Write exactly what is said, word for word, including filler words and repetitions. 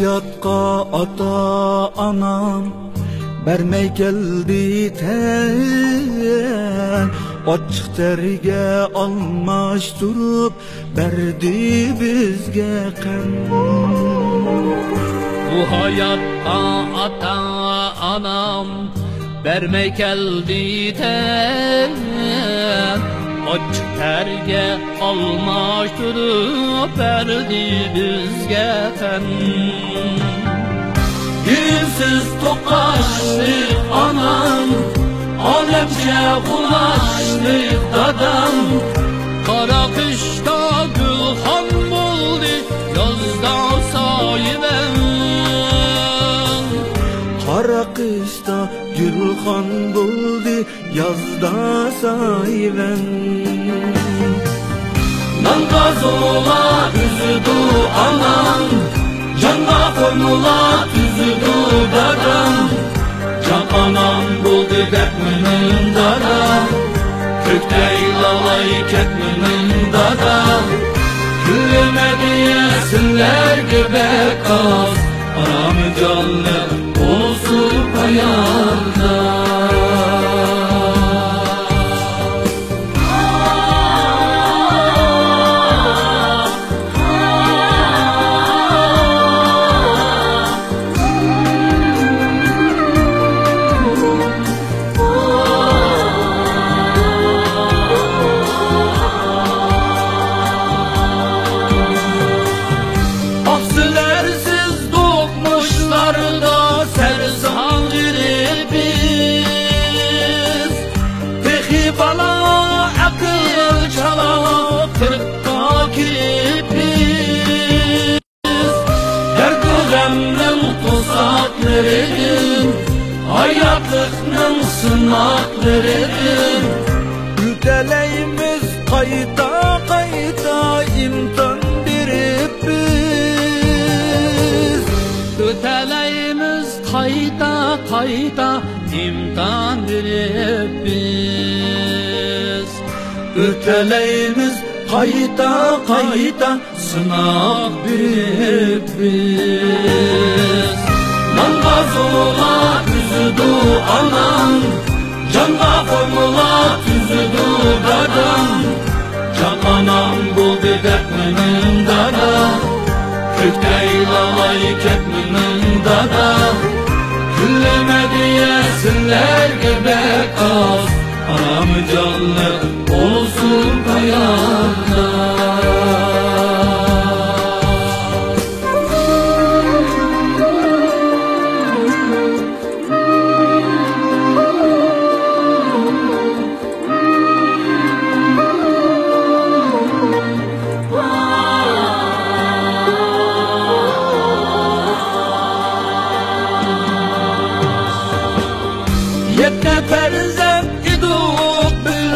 ھاياتقا ئاتا-ئانام بەرمەي كەلدى تەن، ئاچچىق تەرگە ئالماشتۇرۇپ بەردى بىزگە قەن. بۇ ھاياتقا ئاتا-ئانام بەرمەي كەلدى تەن، ئاچچىق تەرگە ئالماشتۇرۇپ بەردى بىزگە تەن. گىرىمسىز توقاشلىق ئانام، ئالەمچە غۇلاچلىق دادام، قارا قىشتا گۈلخان بولدى يازدا سايىۋەن. قارا قىشتا گۈلخان بولدى يازدا سايىۋەن. نانغا زولا ئۈزىدۇ ئانام، جانغا فورمۇلا تۈزىدۇ دادام. جان ئانام بولدى دەپ مېنىڭ دادا، كۆكتەك لالاي كەتمە مېنىڭ دادا. كۈلمە دېيە سىلەرگە بەك ئاز، ئانام جانلىق بولسۇن پاياندا. ئاقسىلەرسىز دوقمۇشلاردا سەرسان غېرىبىز، تېخى بالا ئەقىل چالا قىرىققا كىرىپ بىز. دەردۇ غەمنىڭ توساقلىرىدىن، ھاياتلىقنىڭ سىناقلىرىدىن ئۆتەلەيمىز قايتا، قايتا ئىمتىھان بېرىپ بىز. ئۆتەلەيمىز قايتا، قايتا ئىمتىھان بېرىپ بىز. ئۆتەلەيمىز قايتا، قايتا سىناق بېرىپ بىز. نانغا زولا ئۈزىدۇ ئانام، جانغا فورمۇلا تۈزىدۇ دادام. جان ئانام بولدى دەپ مېنىڭ دادا، كۆكتەك لالاي كەتمە مېنىڭ دادا. كۈلمە دېيە سىلەرگە بەك ئاز، ئانام جانلىق